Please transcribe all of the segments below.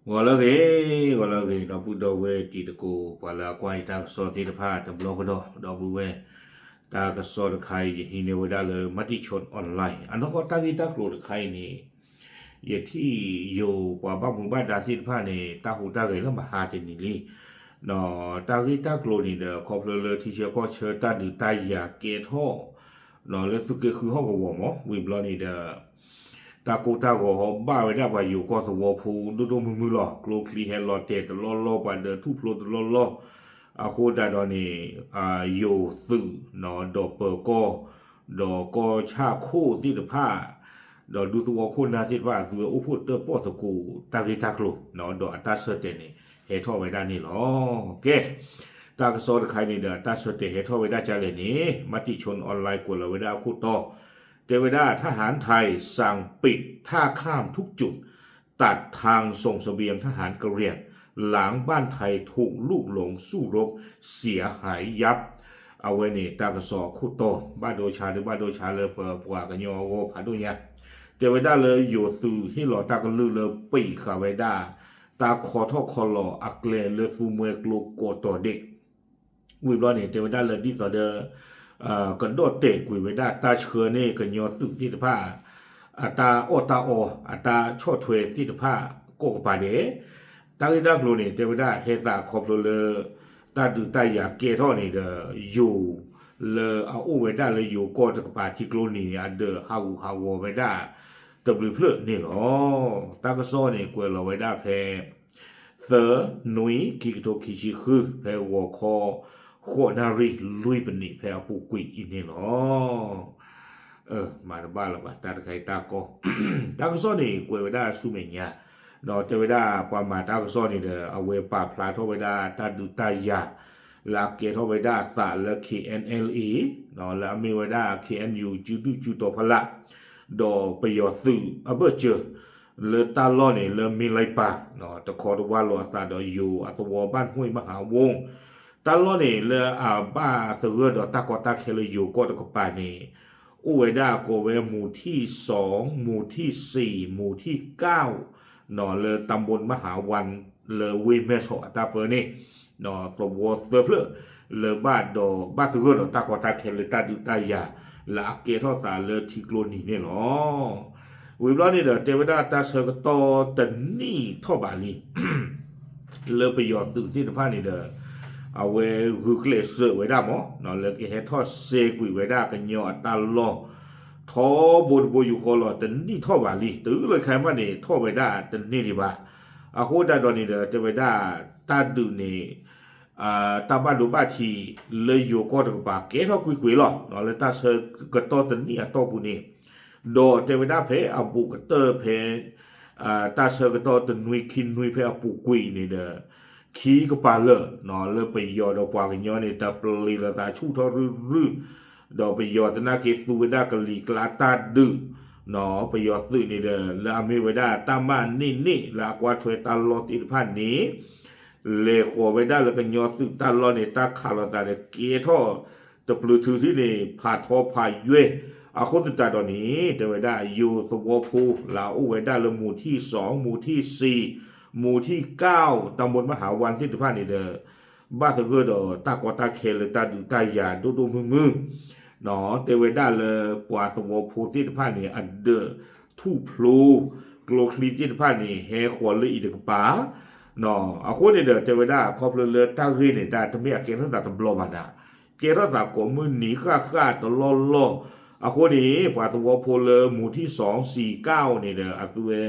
ဂီၤလၢအဂ့ၤ, ဂီၤလၢအဂ့ၤ ဒီပုၢ်ဒီဝဲၢ်တံၤသကိး ပှၤလၢအကွၢ်ယတၢ်ကစီၣ်သ့ၣ်တဖၣ်တဘျီကဒီး ဒီပုၢ်ဝဲၢ်, တၢ်ကစီၣ်တခါအံၤ ယဟံးန့ၢ်ဝဲဒၣ်လၢ Matichon Online အနီၢ်ကီၢ်တၢ်ဂ့ၢ်တၢ်ကျိၤတခါအံၤန့ၣ် ယထံၣ်ယိၤပှၤဘၣ်မူဘၣ်ဒါသ့ၣ်တဖၣ်န့ၣ် တၢ်ဟူးတၢ်ဂဲၤလၢမဟါတနံၤလံ. တၢ်ဂ့ၢ်တၢ်ကျိၤန့ၣ်ဒီး ခီဖျိလၢထံဆၢကီၢ်ဆၢတၢ်ဒုးတၢ်ယၤကဲထီၣ် လၢသုးက့ဃုဟီၣ်ကဝီၤမး ဝံၤဘျီန့ၣ်ဒီး တၢ်ကိၢ်တၢ်ဂီၤဟီဘၣ်ဝဲဒၣ်ပှၤယိၤကီၢ်သဝီဖိဒိၣ်ဒိၣ်မုၢ်မုၢ်လီၤ. ကျိချံဟဲလီၤတဲာ်တလီၢ်လီၢ် ပှၤဒၢးထူၣ်ဖျိတလီၢ်လီၢ်, အဃိသတးဒီးန့ၣ် ယိၤသုး ဒီးပၢၤကီၢ် ဒီးကီၢ်ဆၣ်ခိၣ်သ့ၣ်တဖၣ် ဒီးဒူသဝီခိၣ်နၢ်သ့ၣ်တဖၣ် အသုဝဲအိၣ်ဖှိၣ်တၢၣ်ပီၣ်သကိးတၢ်ဂ့ၢ်တၢ်ကျိၤ ဒီးအတၢ်ဆၢတဲာ်န့ၣ် ဟဲထီၣ်ဝဲဒၣ်န့ၣ်လီၤ. ကဲ တၢ်ကစီၣ်တခါအံၤန့ၣ်ဒီး အတၢ်ဆၢတဲာ်ဟဲထီၣ်ဝဲဒၣ်ကလဲၣ်န့ၣ် Matichon Online ကွဲးလီၤဝဲဒၣ်အခိၣ်တီ, တဲဝဲဒၣ် ทหารไทยสั่งปิดท่าข้ามทุกจุด ตัดทางส่งเสบียงทหารกะเหรี่ยง หลังบ้านไทยถูกลูกหลงสู้รบเสียหายยับ အဝဲန့ၣ် တၢ်ကစီၣ်အခိၣ်တီ ဘၣ်ဒိဆါဒု ဘၣ်ဒိဆါလၢပပှၤကညီအဂီၢ်ဖးဒိၣ်ညါ, တဲဝဲဒၣ်လၢယိၤသုးဟ့ၣ်လီၤတၢ်ကလုၢ်လၢပံာ်ဃာ်ဝဲဒၣ် တၢ်ခီထီၣ်ခီလီၤအကျဲလၢသူမွဲကျိကိးတီၤဒ့ၣ် ဝံၤဘျီန့ၣ် တဲဝဲဒၣ်လၢဒ်သိးဒီး ကဒီၣ်တဲာ်ကွံာ်ဝဲဒၣ်တၢ်ဆှၢန့ၢ်ကညီသုးသ့ၣ်တဖၣ် အတၢ်အီၣ်တၢ်အီ အတၢ်ဆီၣ်ထွဲသ့ၣ်တဖၣ်ကိးကပၤဒဲး, တၢ်ဂ့ၢ်တၢ်ကျိၤန့ၣ် တဲဝဲဒၣ်ဟဲသးခီဖျိလၢ တၢ်ဒုးတၢ်ယၤကဲထီၣ်န့ၣ်ဒီး ယိၤ လၢအအိၣ်ဝဲဒၣ်လၢယိၤကီၢ်တကပၤထံကျိနံၤန့ၣ် အဒၢးဟးဂူာ်ဟးဂီၤဝဲဒၣ် တဘျုးဖျၢၣ်န့ၣ်လီၤ. တၢ်ကစီၣ်န့ၣ် ကွဲးလီၤဝဲဒၣ်ဖဲ သၢ နွံ ခံကထိခံဆံဃု ဖဲဂီၤခီ ဃိးနၣ်ရံၣ်လွံၢ်ပနံး ဖဲအပူၤကွံာ်အံၤန့ၣ်လီၤ. မၤတဘၣ်လၢၤဘၣ် တၢ်တခါအံၤတၢ်ကီ, တၢ်ကစီၣ်န့ၣ် ကွဲးဝဲဒၣ်ဆူမဲာ်ညါ, ဒီးတဲဝဲဒၣ်ပှၤမၤတၢ်ကစီၣ်န့ၣ်ဒီး အဝဲပာ်ဖျါထီၣ်ဝဲဒၣ်တၢ်ဒုးတၢ်ယၤ လၢအကဲထီၣ်ဝဲဒၣ်အသးလၢ KNLA လၢအမ့ၢ်ဝဲဒၣ် KNU ကၠူဒူၣ်ကၠူတီဖီလာ် ဒီးပယီၤသုးအဘၢၣ်စၢၤ လၢတၢ်လီၢ်န့ၣ်လၢမ့ၢ်လံပၢ် တခီတဝါလိာ်အသးဒီးယိၤအသဝီဘၣ်နွံမဟါဝိၣ်, တၢ်လီၢ်န့ၣ် လၢအဘၣ်သဂၢၢ်ဒီးတၢ်ကီတၢ်ခဲလၢယိၤကီၢ်တကပၤန့ၣ် အိၣ်ဝဲဒၣ်ကိးဝဲ မူၤထံၣ်စီ, မူၤထံၣ်စံ, မူၤထံၣ်ကၢ် လၢတၢ်ဘိၣ်မဟါဝၣ် လၢဝ့ၢ်မဲၢ်ဆီးအတၢ်ပၢန့ၣ် သဝီသၢဖျၢၣ် လၢဘၣ်ဒီးဘၣ်သဂၢၢ်ဒီးတၢ်ကီတၢ်ခဲလၢတၢ်ဒုးတၢ်ယၤ လၢအကဲထီၣ်သးလၢထံကျိနံၤန့ၣ်လီၤ. ဝံၤဘျီန့ၣ်ဒီး တဲဝဲဒၣ်တၢ်ဆၢကတီၢ်တနံၣ်ထီၣ်ဘးလံ လၢပယီၤသုးသ့ၣ်တဖၣ်န့ၣ်ဒီး အဝဲဂုာ်ကျဲးစၢးဝဲဒၣ်မး လၢကဟဲထီၣ်စဲးကွံာ်ဝဲဒၣ်ကညီအတၢ်လီၢ် ထီဘိတဘိယူၢ်ဃီလီၤ တနံၣ်ထီၣ်ဘးလံ တုၤလၢခဲအံၤဘၣ်န့ၣ် ထီၣ်ဝဲဒၣ်တန့ၢ်ဒံးဘၣ်. အဃိသတးဒီးန့ၣ်ဒီး တဲဝဲဒၣ် တၢ်ဒုးန့ၣ် တၢ်ဘၣ်ဒိဘၣ်ထံး လၢယိၤကီၢ်တကပၤ ကဲထီၣ်ကွ့ၢ်ကွ့ၢ်လီၤ လၢတၢ်ဆၢကတီၢ်တနံၣ်အတီၢ်ပူၤန့ၣ် ဒီးတဲဝဲဒၣ်ဖဲအဘူးကတၢၢ်ဖဲ တၢ်ဆၢကတီၢ်တနွံခံနွံဖဲအပူၤကွံာ်န့ၣ်ဒီး ခံကပၤလၢာ် လၢပယီၤဒီးပှၤကညီန့ၣ် တပျံၤလိာ်သးဆူၣ်ထီၣ်ရုၢ်ရုၢ်, ဒီးပယီၤသနာ်က့သူဝဲဒၣ်ကလံၤကျါတၢ်ဒုး ပယီၤသုးန့ၣ်ဒီး လၢအမ့ၢ်ဝဲဒၣ်တၢ်မၤန့ၢ်န့ၣ် လၢအကွၢ်ထွဲတၢ်လီၢ်သ့ၣ်တဖၣ်န့ၣ် လဲၤဃီၤဝဲဒၣ်လၢကညီသုးတၢ်လီၢ်န့ၣ် တၢ်ခးလိာ်သးဒီးကဲထီၣ် တပျုၤထုးထံၣ်န့ၣ် ဖးထီဖးယွဲၢ်, အဃိသတးဒီးန့ၣ် တဲဝဲဒၣ်ယိၤသဝီဖိ လၢအအိၣ်ဝဲဒၣ်လၢမူၤထံၣ်စီ, မူၤထံၣ်စံ, မူၤထံၣ်ကၢ်, တၢ်မိၢ်မဟါဝါသ့ၣ်တဖၣ်န့ၣ်ဒီး ဘၣ်သဂၢၢ်ဒီးတၢ်ကီတၢ်ခဲလၢတၢ်ဒုးတၢ်ယၤဒိၣ်ဒိၣ်မုၢ်မုၢ် တဲဝဲဒၣ်လၢပှၤသဝီဖိသ့ၣ်တဖၣ်န့ၣ် အဒၢးထူၣ်ဖျိ ကျိချံသ့ၣ်တဖၣ်န့ၣ် ဟဲဃီၤလၢအံၤတကပၤ, အဃိန့ၣ်ဒီး တဲဝဲဒၣ်ခီဖျိလၢတၢ်ဂ့ၢ်န့ၣ် တၢ်တမ့ၢ်အကဲထီၣ်သးတဘျီဘၣ်နၤ, ကဲထီၣ်သးကိးမုၢ်နံၤဃၣ်ဃၣ်တလီၢ်လီၢ်, အဃိန့ၣ် ပှၤသဝီဖိလၢမူၤထံၣ်စီ စံ ကၢ်အိၣ်န့ၣ်ဒီး အသုဝဲ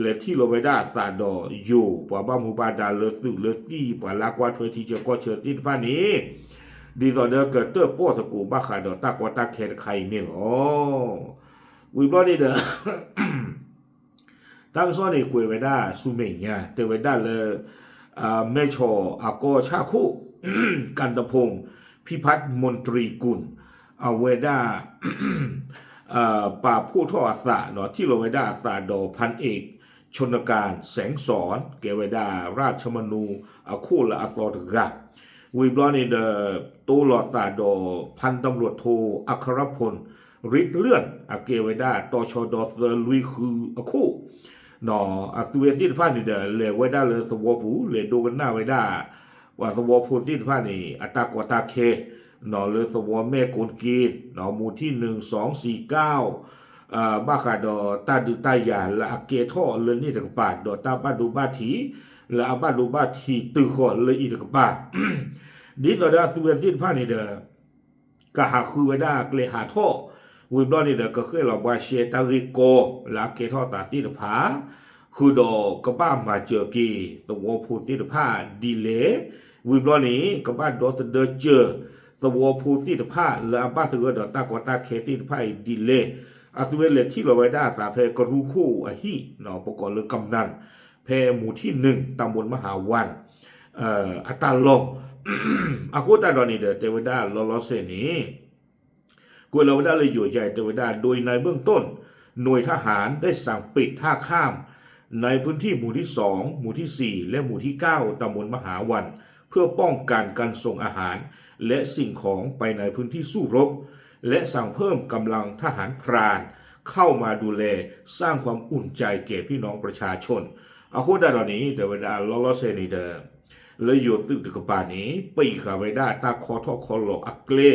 လဲၤထံၣ်လီၤဝဲဒၣ်အသးဒီးယိၤ ပှၤဘၣ်မူဘၣ်ဒါလၢသုးလၢသံၣ် ပှၤလၢကွၢ်ထွဲထံဆၢကီၢ်ဆၢသ့ၣ်တဖၣ်န့ၣ် ဒ်သိးဒီးကတၢၣ်ပီၣ်သကိးဘၣ်ဃးဒီးတၢ်ကီတၢ်ခဲတခါအံၤန့ၣ်လီၤ. ဝံၤဘျီန့ၣ်ဒီး တၢ်ကစီၣ်န့ၣ်ကွဲးဝဲဒၣ်ဆူမဲာ်ညါ တဲဝဲဒၣ်လၢ မဲၢ်ဆီးအကီၢ်ဆၣ်ခိၣ် กันตะพงษ์ พิพัฒน์มนตรีกุล အဝဲဒၣ် ပာ်ဖှိၣ်ထီၣ်အသး ထံၣ်လီၤဝဲဒၣ်အသးဒီး พันเอก ชนการ แสงสอน ကဲဝဲဒၣ် ราชมนู အခိၣ်လၢအသီတဂၤ ဝံၤဘျီန့ၣ်ဒီး တိလီၤသးဒီး พันตำรวจโท อัครพล ฤทธิ์เลื่อน အကဲဝဲဒၣ် တီၤဆီဒီသၢလွံၢ်ဃုအခိၣ် နီၣ် အသုဝဲသ့ၣ်တဖၣ်န့ၣ်ဒီး လဲၤဝဲဒၣ်လၢသဝီပူၤ လဲၤဒိကနၣ်ဝဲဒၣ် ပှၤသဝီဖိသ့ၣ်တဖၣ်န့ၣ် အတၢ်ကီတၢ်ခဲ နီၣ် လၢသဝီမဲၢ်ကိၣ်က့ နီၣ် မူၤထံၣ် နွံ သွံ သံ ကၢ် ဘၣ်ဃးဒီးတၢ်ဒုးတၢ်ယၤလၢအကဲထီၣ်လၢန့ၣ်တကပၤ ဒီးတၢ်ဘၣ်ဒိဘၣ်ထံး လၢအဘၣ်ဒိဘၣ်ထံးတုၤဃီၤလၢအံၤတကပၤ ဒ်သိးဒီးအသုဝဲသ့ၣ်တဖၣ်န့ၣ်ဒီး ကဟးဃုဝဲဒၣ်အကျဲဟးထီၣ် ဝံၤဘျီန့ၣ်ဒီး ကဃဲၣ်လီၤဘှါရှဲတၢ်ဂ့ၢ်ကီ လၢအကဲထီၣ်သးသ့ၣ်တဖၣ် ဃုာ်ဒီးကဘၣ်မၤစၢၤက့ၤသဝီဖိသ့ၣ်တဖၣ်ဒ်လဲၣ်, ဝံၤဘျီန့ၣ် ကဘၣ်ဒီသဒၢစၢၤ သဝီဖိသ့ၣ်တဖၣ်လၢအဘၣ်သဂၢၢ်ဒီးတၢ်ကီတၢ်ခဲသ့ၣ်တဖၣ်အံၤဒ်လဲၣ်, အသုဝဲလဲၤထံၣ်လီၤဝဲဒၣ်အသးဖဲကရူၢ်ခိၣ်အဟံၣ် ပကိးလၢကမနၣ် ဖဲမူၤထံၣ် နွံ တၢ်မူၤမၤဟးဝၣ် အတၢ်လီၢ် အဃိသတးဒီးန့ၣ်ဒီး တဲဝဲဒၣ်လီၤလီၤဆဲးန့ၣ် ကွဲးလီၤဝဲဒၣ်လၢယိၤယါအံၤ တဲဝဲဒၣ် โดยในเบื้องต้น หน่วยทหารได้สั่งปิดท่าข้ามในพื้นที่หมู่ที่สอง หมู่ที่สี่ และหมู่ที่เก้า ตำบลมหาวัน เพื่อป้องกันการส่งอาหาร และสิ่งของไปในพื้นที่สู้รบ และสั่งเพิ่มกำลังทหารพรานเข้ามาดูแลสร้างความอุ่นใจแก่พี่น้องประชาชน အဃိသတးဒီးန့ၣ် တဲဝဲဒၣ်လီၤလီၤဆဲးန့ၣ်ဒီး လၢယိၤသုးတကပၤန့ၣ် ပံးဃာ်ဝဲဒၣ်တၢ်ခီထီၣ်ခီလီၤအကျဲ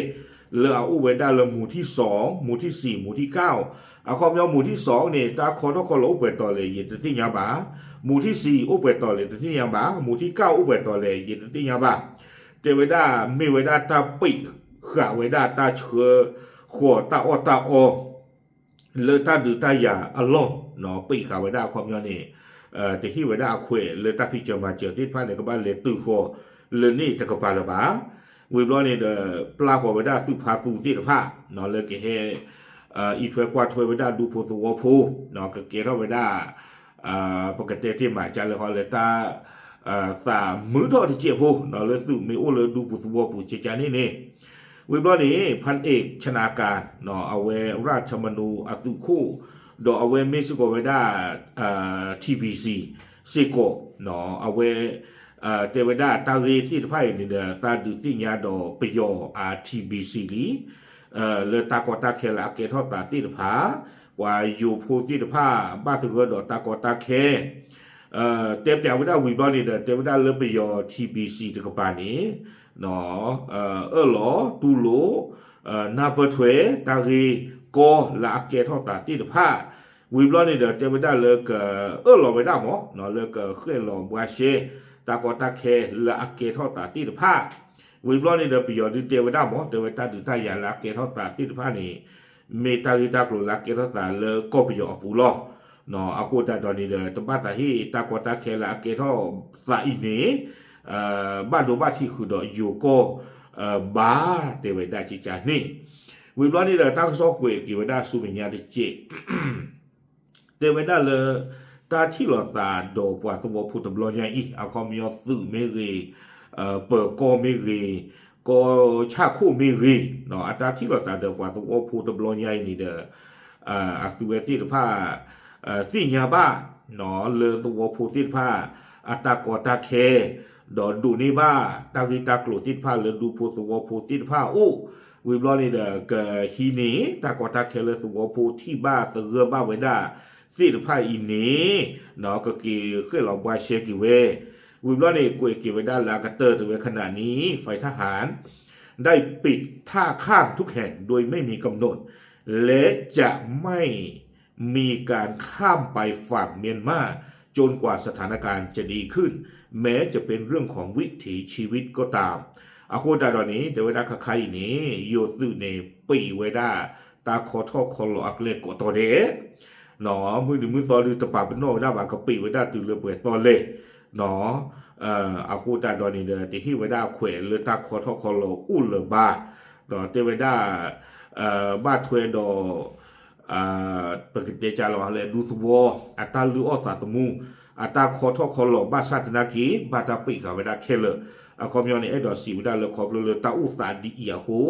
လၢအအိၣ်ဝဲဒၣ်လၢ မူၤထံၣ် သွံ, မူၤထံၣ် သံ, မူၤထံၣ် ကၢ်, အခီပညီ မူၤထံၣ် သွံ န့ၣ် တၢ်ခီထီၣ်ခီလီၤအိၣ်ပှဲၤတီၤလဲၣ် ယတသ့ၣ်ညါဘၣ်, မူၤထံၣ် သံ အိၣ်ပှဲၤတီၤလဲၣ် တသ့ၣ်ညါဘၣ်, မူၤထံၣ် ကၢ် အိၣ်ပှဲၤတီၤလဲၣ် ယတသ့ၣ်ညါဘၣ်, တဲဝဲဒၣ် မ့ၢ်ဝဲဒၣ်တၢ်ပံးဃာ်ဝဲဒၣ်တၢ်ဆှၢဃီၤတၢ်အီၣ်တၢ်အီ လၢတၢ်ဒုးတၢ်ယၤအလီၢ် ပံးဃာ်ဝဲဒၣ်အခီပညီန့ၣ် တဟ့ၣ်ဝဲဒၣ်အခွဲးလၢတၢ်ဖံးစၢၤမၤစၢၤသ့ၣ်တဖၣ်န့ၣ် ကဘၣ်လဲၤတုၤဃီၤလၢန့ၣ်တကပၤလၢၤဘၣ်. ဝံၤဘျီန့ၣ်ဒီး ပျၢ်ဃီၤဝဲဒၣ်သုးဖါသူသ့ၣ်တဖၣ် လၢကဟဲ အံးထွဲကွၢ်ထွဲဝဲဒၣ်ဒူဖိသဝီဖိ ကကဲထီၣ်ဝဲဒၣ် ပကတဲတ့ၢ်မးကလဲၣ်ဃီလၢတၢ် သးမုာ်ထီၣ်တစဲးဖိ လၢသုးမ့ၢ်အိၣ်လၢဒူပူၤသဝီပူၤကကန့ၣ်န့ၣ် ဝံၤဘျီန့ၣ် ဖၣ်အ့ၣ်ခနၣ်ကၣ် အဝဲရၣ်ထၢမနူအသုးခိၣ် ဒီးအဝဲမ့ၢ်စ့ၢ်ကီးဝဲဒၣ် ထံဘံၣ်စံၣ် စ့ၢ်ကီး အဝဲ တဲဝဲဒၣ်တၢ်ဂ့ၢ်သ့ၣ်တဖၣ်အံၤန့ၣ်ဒီး သးဒုးသ့ၣ်ညါဒီးပယီၤအထံဘံၣ်စံၣ်လံ လၢတၢ်ကီတၢ်ခဲလၢအကဲထီၣ်သးသ့ၣ်တဖၣ် ပှၤယိၤဖိသ့ၣ်တဖၣ် ဘၣ်သဂၢၢ်ဒီးတၢ်ကီတၢ်ခဲ တဲပၠးဝဲဒၣ်ဝံၤဘျီန့ၣ်ဒီး တဲဝဲဒၣ်လၢပယီၤထံဘံၣ်စံၣ်တကပၤန့ၣ် အၢၣ်လီၤတူၢ်လိာ် နၢ်ပၢၢ်ထွဲတၢ်ဂ့ၢ်ကီလၢအကဲထီၣ်သးသ့ၣ်တဖၣ် ဝံၤဘျီန့ၣ်ဒီး တဲဝဲဒၣ်လၢကအၢၣ်လီၤဝဲဒၣ်မး လၢကဃဲၣ်လီၤဘှါရှဲ တၢ်ကီတၢ်ခဲလၢအကဲထီၣ်သးသ့ၣ်တဖၣ် ဝံၤဘျီန့ၣ်ဒီး ပယီၤဒုးတဲဝဲဒၣ်မး တဲဝဲတၢ်ဒုးတၢ်ယၤလၢအကဲထီၣ်သးသ့ၣ်တဖၣ်န့ၣ် မ့ၢ်တၢ်ဂ့ၢ်တၢ်ကျိၤလၢအကဲထီၣ်သးလၢကီၢ်ပယီၤအပူၤလီၤ. အဃိသတးဒီးန့ၣ်ဒီး တဘၣ်သးဟ့ၣ်တၢ်ကီတၢ်ခဲလၢအကဲထီၣ်သးအံၤန့ၣ် ဘၣ်ဒိဘၣ်ထံးဃုာ်ဒီးယိၤကီၢ် ဘၣ်တဲဝဲဒၣ်ကကန့ၣ် ဝံၤဘျီန့ၣ်ဒီး တၢ်ကစီၣ်ကွဲးက့ၤဝဲဒၣ်ဆူမဲာ်ညါတစဲး တဲဝဲဒၣ်လၢ တၢ်ထံၣ်လိာ်သးဒီးပှၤသဝီဖိတဘျီညါအံၤ အခီပညီသုးမ့ၢ်ဂ့ၤ ပၢၤကီၢ်မ့ၢ်ဂ့ၤ ကီၢ်ဆၣ်ခိၣ်မ့ၢ်ဂ့ၤ အတၢ်ထံၣ်လိာ်သးဒီးပှၤသဝီဖိတဘျီညါအံၤန့ၣ်ဒီး အသုဝဲသ့ၣ်တဖၣ် သ့ၣ်ညါဘၣ် လၢသဝီဖိသ့ၣ်တဖၣ် အတၢ်ကီတၢ်ခဲ ဒီးဒိးန့ၢ်ဘၣ်တၢ်ဂ့ၢ်တၢ်ကျိၤသ့ၣ်တဖၣ်လၢဒူဖိသဝီဖိသ့ၣ်တဖၣ်အအိၣ် ဝံၤဘျီန့ၣ်ဒီး ကဟံးန့ၢ်တၢ်ကီတၢ်ခဲလၢသဝီဖိထံၣ်ဘၣ်သဂၢၢ်ဘၣ်ဝဲဒၣ်သ့ၣ်တဖၣ်အံၤန့ၣ် ကက့ၤဃဲၣ်လီၤဘှါရှဲက့ၤဝဲ ဝံၤဘျီန့ၣ် ကွဲးက့ၤဝဲဒၣ်လၢအကတၢၢ်တဲဝဲ ขณะนี้ฝ่ายทหาร ได้ปิดท่าข้ามทุกแห่งโดยไม่มีกำหนด และจะไม่มีการข้ามไปฝั่งเมียนมา จนกว่าสถานการณ์จะดีขึ้น แม้จะเป็นเรื่องของวิถีชีวิตก็ตาม အဃိသတးဒီးန့ၣ် တဲဝဲဒၣ်ခါခါအံၤန့ၣ် ယိၤသုးန့ၣ် ပံးဝဲဒၣ်တၢ်ခီထီၣ်ခီလီၤအကျဲကိးတီၤဒဲး မုၢ်နံၤမုၢ်သီဒုးတပာ်ပနီၣ်ဝဲဒၣ်ဘၣ် ကပံးဝဲဒၣ်တုၤလၢပှဲၤသီလဲၣ် အဃိသတးဒီးန့ၣ်ဒီး တဟ့ၣ်ဝဲဒၣ်ခွဲးလၢတၢ်ခီထီၣ်ခီလီၤအိၣ်လၢၤဘၣ် ဒီးတဲဝဲဒၣ် ဘၣ်ထွဲဒီး ပကတဲကလီၤလၢဒူသဝီ အတၢ်လုၢ်အီၣ်သးသမူ အတၢ်ခီထီၣ်ခီလီၤဘၣ်ဆၣ်သနာ်က့ ဘၣ်တၢ်ပံးဃာ်ဝဲဒၣ်ခဲလၢာ် အခီပညီန့ၣ် အဲၣ်ဒိးစံးဝဲဒၣ်လၢခီဖျိလၢတၢ်အိၣ်သးဒ်အံၤအဃိ သ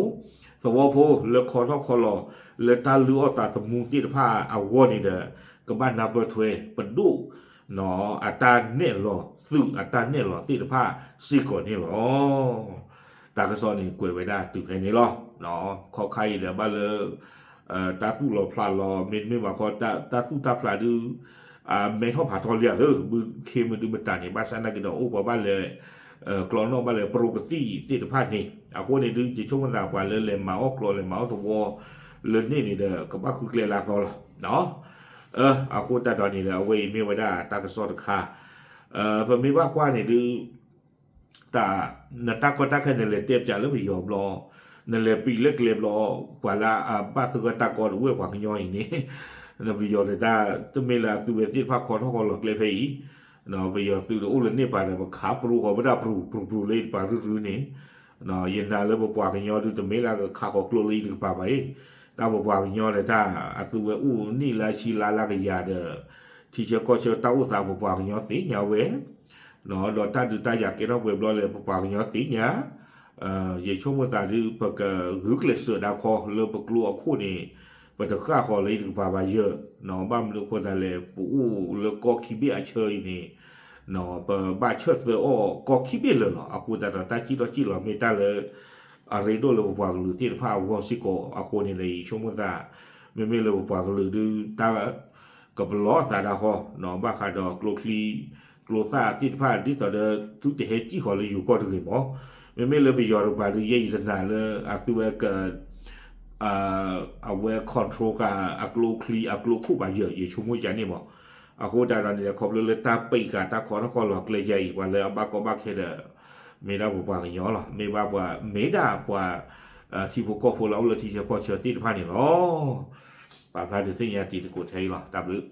ဝီဖိလၢခီထီၣ်ခီလီၤ လၢတၢ်လုၢ်အီၣ်သးသမူသ့ၣ်တဖၣ်အဂီၢ်န့ၣ်ဒီး ကဘၣ်နၢ်ပၢၢ်ထွဲပဒိၣ် အတၢ်နဲၣ်လီၤ သုးအတၢ်နဲၣ်လီၤသ့ၣ်တဖၣ်စ့ၢ်ကီးန့ၣ်လီၤ. တၢ်ကစီၣ်န့ၣ်ကွဲးဝဲဒၣ်တုၤဖဲန့ၣ်လီၤ. ခီခါအံၤဒီးဘၣ်လၢ တၢ်သူၣ်လီၤဖျးလီၤ မ့တမ့ၢ်ဘၣ်ခီ တၢ်သူၣ်တၢ်ဖျးဒုး မဲထီၣ်ဖးထီလံဧါလၢ ဘုခ့မဒုမတၤန့ၣ် ဘၣ်ဆၣ်နာ်က့ဒီးအိၣ်ပှၤဘၣ်လဲၤ ကျီနီၣ်ဘၣ်လဲၤပရိကသံၣ်သ့ၣ်တဖၣ်န့ၣ် အဃိန့ၣ်ဒုး ယဆိကမိၣ်သးပှၤလၢလဲၤမၤအီၣ်ကျီလဲၤမၤအီၣ်သဝီ လၢန့ၣ်န့ၣ်ဒီး ကဘၣ်ဃုကျဲလၢအသီလီၤ. အဃိသတးဒီးန့ၣ်ဒီး အဝဲအံၤမ့ၢ်ဝဲဒၣ်တၢ်ကစီၣ်တခါ ပမ့ၢ်ဘၣ်ကွၢ်န့ၣ်ဒုး တၢ် နတၢ်ကီတၢ်ခဲနလဲၤတဲပၠးလၢပယီၤဘျီ, နလဲၤပံာ်လၢကျဲဘျီ, ပှၤလၢအဘၣ်သဂၢၢ်တၢ်ကီတဝဲၢ်ပှၤကညီအံၤန့ၣ် နပယီၤန့ၣ်တၢ် တမ့ၢ်လၢအသုဝဲသ့ၣ်တဖၣ်ခီထီၣ်ဃီလီၤကျဲဖဲအံၤ, ပယီၤသုးတအိၣ်လၢန့ၣ်ပၤဒီး ပခးပရူဃီၤဝဲဒၣ်ပရူၤပရူၤပရူၤလၢတပၤရုရုန့ၣ် ယနာ်လၢပပှၤကညီဒုး တမ့ၢ်လၢကခးဃီၤကျိလၢအံၤတကပၤဘၣ်အံၤ, တၢ်ပပှၤကညီန့ၣ်တၢ် အသုဝဲအိၣ်နံၣ်လၢဆံလါလၢကယၤဒီး ထံဆၢကီၢ်ဆၢတၢ်အိၣ်သးပပှၤကညီသ့ၣ်ညါဝဲ ဒီးတၢ်ဒုးတၢ်ယၤကဲထီၣ်ပှဲၤဘျီလဲၣ် ပပှၤကညီသ့ၣ်ညါ, ယဆိကမိၣ်သးဒုး ပကဂုာ်ကျဲးစၢးဒၣ်ခီလၢပကျိအခိၣ်န့ၣ် ပတဃၣ်ဃီၤလၢအံၤတကပၤဘၣ်ယၢၢ်, ဘၣ်မနုၤအဃိသတးလဲၣ် ပအိၣ်လၢကီၢ်ခံဘ့ၣ်အဆၢအံၤန့ၣ် ပဘၣ်ဆၢၣ်သၢအီၣ်ကီၢ်ခံဘ့ၣ်လၢာ်လီၤ. အဃိသတးဒီးတၢ်စံၣ်ထီၣ်စံၣ်လီၤမ့ၢ်တၢ်လၢ အရ့ဒိၣ်လၢပပှၤကလုာ်သ့ၣ်တဖၣ်အဂီၢ်စ့ၢ်ကီးအဃိန့ၣ်ဒီး ယဆိကမိၣ်သး မ့မ့ၢ်လၢပပှၤကလုာ်ဒုးတၢ် ကပလီၢ်အသးဒၣ်ဃီ ဘၣ်ဃးဒီးကျိချံ ကျိသၣ်သ့ၣ်တဖၣ် ဒ်သိးဒီးသုတဟဲစံၣ်ဃီၤလၢယိၤကီၢ်တဂ့ၤမး, မ့မ့ၢ်လၢပယီၤတကပၤဒုး ယဲယတနာ်လၢအသုဝဲက အဝဲ control ဃာ်အကျိချံအကျိခိၣ်ဘၣ်ယၢၢ် ယဆိကမိၣ်ယၤန့ၣ်မး, အဃိသတးဒီးန့ၣ်ဒီး ခီဖျိလၢတၢ်ပံာ်ဃာ်တၢ်ခီထီၣ်ဃီလီၤကျဲယၤအံၤ ပှၤလၢအဘၣ်ကီဘၣ်ခဲဒီး မ့ၢ်ဒၣ်ပပှၤကညီလီၤ. မ့ၢ်ဘၣ်ပှၤ မ့ၢ်ဒၣ်ပှၤ ထံဖိကီၢ်ဖိလၢအအိၣ်လၢထံဆၢကီၢ်ဆၢသ့ၣ်တဖၣ်န့ၣ်လီၤ. ပာ်ဖျါဒုးသ့ၣ်ညါတံၤသကိးထဲအံၤလီၤ. တၢ်ဘျုး